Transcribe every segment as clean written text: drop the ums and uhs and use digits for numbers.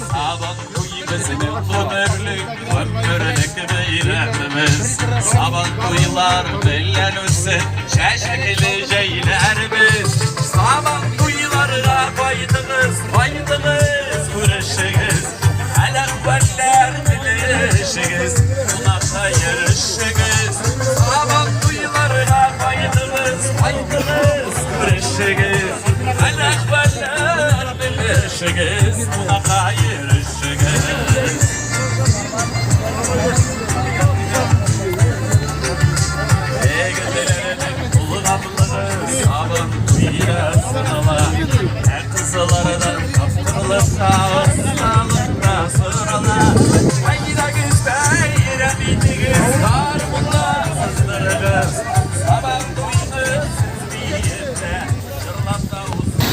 Сабантуй безнең гомерлек, гомерлек бәйрәмебез. Сабантуйлар белән үсеп, чәчәкле җәйләребез. Сабантуйларга кайтыгыз, кайтыгыз, күрешегез. Хәл-әхвәлләр белешегез, кунакка йөрешегез. Сабантуйларга кайтыгыз, кайтыгыз, күрешегез. Хәл-әхвәлләр белешегез, кунакка йөрешегез. Егетләрнең булганлыгы сабын туйда сынала. Ә кызлардан тапкырлыкта, осталыкта сорала. Әйдәгез, бәйрәм итегез, гармунда сыздырыгыз. Сабан туйны сез биеп тә, җырлап та уздырыгыз.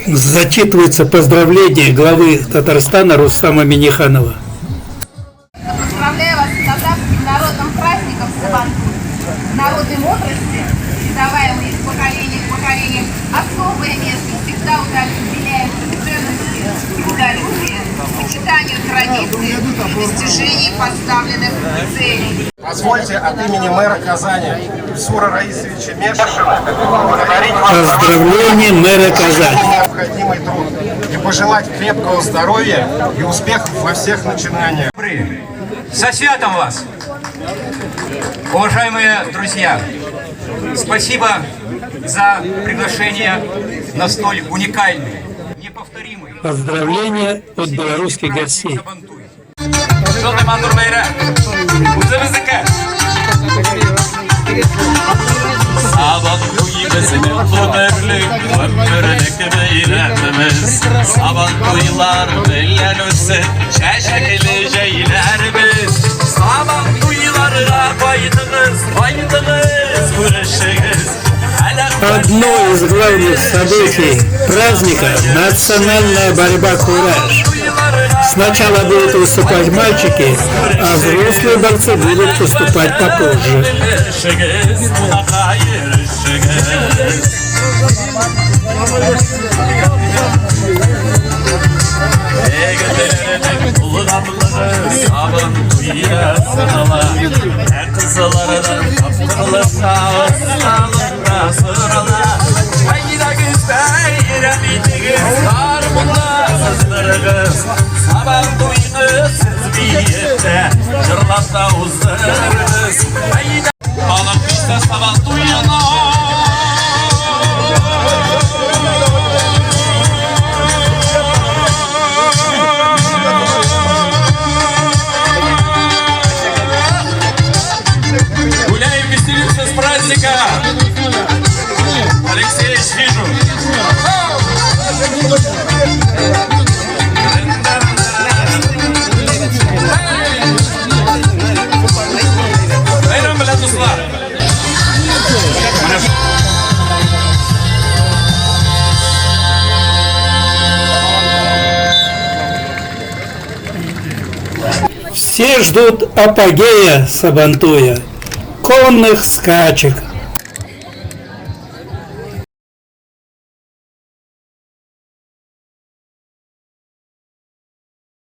Зачитывается поздравление главы Татарстана Рустама Минниханова. Поздравляю вас с татарским народным праздником Сабантуй. Народной мудрости, передаваемой из поколения в поколение, особое место всегда уделяется ценности трудолюбия, сочетанию традиций и достижению поставленных целей. Позвольте от имени мэра Казани Ильсура Раисовича Мешева подарить вам Поздравление мэра Казани. необходимый труд и пожелать крепкого здоровья и успехов во всех начинаниях. Со святом вас! Уважаемые друзья, спасибо за приглашение на столь уникальный, неповторимый Поздравление от белорусских гостей. Сабантуй. Шундый матур бәйрәм. Үзебезнеке. Сабантуй безнең гомерлек, гомерлек бәйрәмебез. Сабантуйлар белән үсеп, чәчәкле җәйләребез. Сабантуйларга кайтыгыз, кайтыгыз, күрешегез. Одно из главных событий праздника – национальная борьба «Кураж». Сначала будут выступать мальчики, а взрослые борцы будут выступать попозже. Белешегез, кунакка йөрешегез. Егетләрнең булганлыгы сабын туйда сынала. Ә кызлардан тапкырлыкта, осталыкта сорала. Әйдәгез, бәйрәм итегез, гармунда сыздырыгыз. Сабан туйны сез биеп тә, җырлап та уздырыгыз. Әйдә, Балык бистә сабан туена. Гуляем, веселимся с праздника! Алексеевич, вижу! Бәйрәм белән, дуслар! Менә Все ждут апогея Сабантуя, конных скачек.